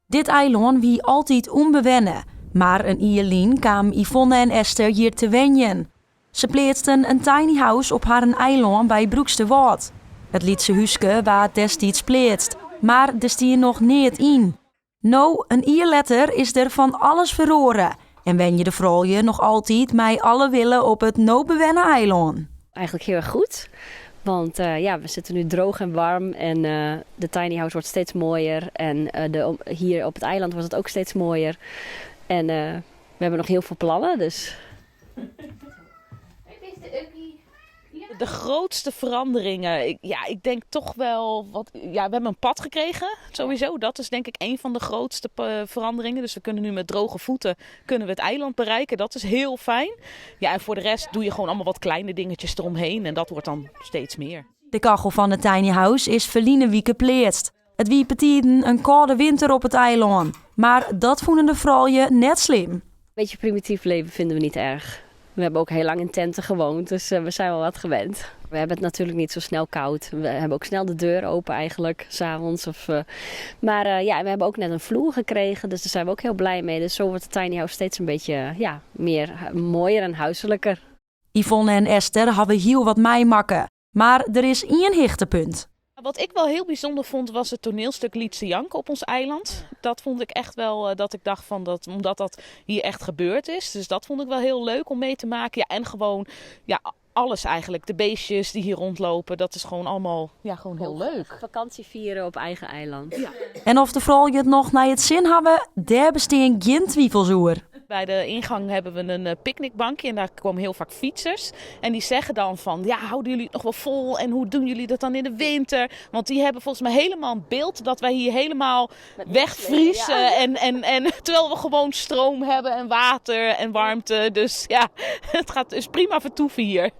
Dit eilân wie altyd ûnbewenne, mar in jier lyn kamen Yvonne en Esther hjir te wenjen. Se pleatsten in tiny house op harren eilân by Broeksterwâld. It lytse húske waard destiids pleatst, mar der stie noch neat yn. No, in jier letter, is der fan alles feroare en wenje de froulju noch altyd mei alle wille op it no bewenne eilân. Eigenlijk heel erg goed. Want ja, we zitten nu droog en warm en de tiny house wordt steeds mooier. En hier op het eiland wordt het ook steeds mooier. En we hebben nog heel veel plannen, dus... De grootste veranderingen, ik, ja, ik denk toch wel wat. Ja, we hebben een pad gekregen, sowieso. Dat is denk ik een van de grootste veranderingen. Dus we kunnen nu met droge voeten kunnen we het eiland bereiken. Dat is heel fijn. Ja, en voor de rest doe je gewoon allemaal wat kleine dingetjes eromheen. En dat wordt dan steeds meer. De kachel fan de tiny house is ferline wike pleatst. It wie betiden in kâlde winter op it eilân, mar dat fûnen de froulju net slim. Beetje primitief leven vinden we niet erg. We hebben ook heel lang in tenten gewoond, dus we zijn wel wat gewend. We hebben het natuurlijk niet zo snel koud. We hebben ook snel de deur open eigenlijk, 's avonds. Of, maar ja, we hebben ook net een vloer gekregen, dus daar zijn we ook heel blij mee. Dus zo wordt de tiny house steeds een beetje, ja, meer mooier en huiselijker. Yvonne en Esther hawwe hiel wat meimakke, mar der is ien hichtepunt. Wat ik wel heel bijzonder vond was het toneelstuk Lytse Janke op ons eiland. Dat vond ik echt wel, dat ik dacht van dat, omdat dat hier echt gebeurd is. Dus dat vond ik wel heel leuk om mee te maken. Ja, en gewoon, ja, alles eigenlijk. De beestjes die hier rondlopen, dat is gewoon allemaal, ja, gewoon heel leuk. Vakantie vieren op eigen eiland. Ja. En oft de froulju it noch nei it sin hawwe, dêr bestean gjin twivels oer. Bij de ingang hebben we een picknickbankje en daar komen heel vaak fietsers. En die zeggen dan van, ja, houden jullie het nog wel vol en hoe doen jullie dat dan in de winter? Want die hebben volgens mij helemaal een beeld dat wij hier helemaal Met wegvriezen. Ja. En terwijl we gewoon stroom hebben en water en warmte. Dus ja, het gaat dus prima vertoeven hier.